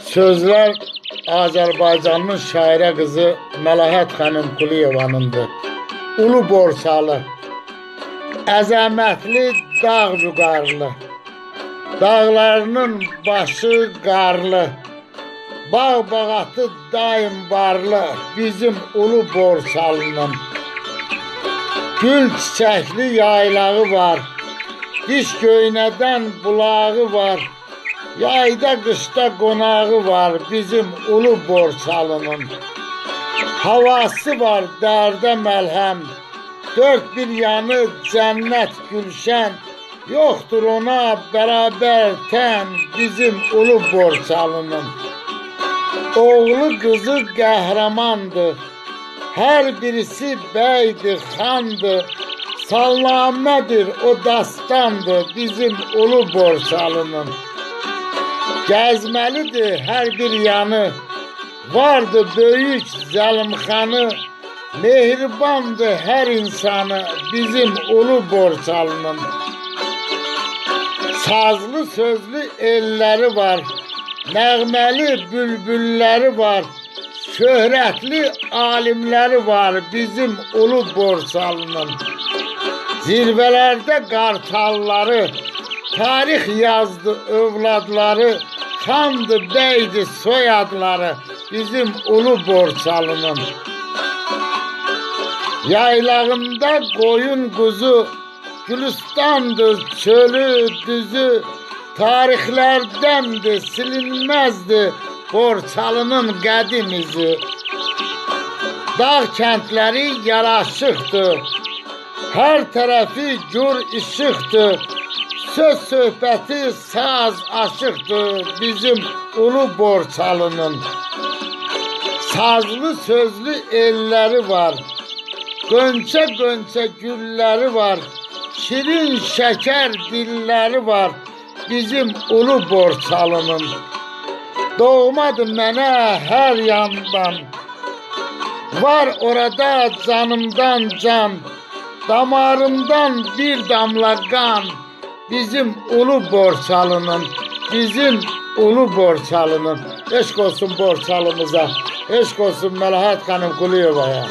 Sözlər Azərbaycanın şairə qızı Məlahət xanım Quliyevanındır. Ulu Borçalı, əzəmətli dağ vüqarlı, dağlarının başı qarlı, bağ-bağatı daim varlı bizim Ulu Borçalının. Gül çiçəkli yaylağı var, diş göynədən bulağı var, yayda qışda qonağı var bizim Ulu Borçalının. Havası var dərdə məlhəm, dörd bir yanı cənnət gülşən, yoxdur ona bərabər tən bizim Ulu Borçalının. Oğlu qızı qəhrəmandır, hər birisi bəydir, xandır, sallamədir, o dastandır bizim Ulu Borçalının. Gəzməlidir hər bir yanı, vardı böyük Zəlimxanı, mehribandır hər insanı bizim Ulu Borçalının. Sazlı sözlü elləri var, nəğməli bülbülləri var, şöhrətli alimləri var bizim Ulu Borçalının. Zirvələrdə qartalları, tarix yazdı övladları, xandı, bəydi soyadları bizim Ulu Borçalının. Yaylağında qoyun quzu, Gülüstandır çölü düzü, tarixlərdəndir, silinməzdir Borçalının qədim izi. Dağ kəndləri yaraşıqdır, hər tərəfi gür işıqdır, söz söhbəti saz aşıqdır bizim Ulu Borçalının. Sazlı sözlü elləri var, qönçə-qönçə gülləri var, şirin şəkər dilləri var bizim Ulu Borçalının. Doğmadır mənə hər yandan, var orada canımdan can, damarımdan bir damla qan bizim Ulu Borçalının, bizim Ulu Borçalının. Eşq olsun Borçalımıza, eşq olsun Məlahət xanım Quliyevaya.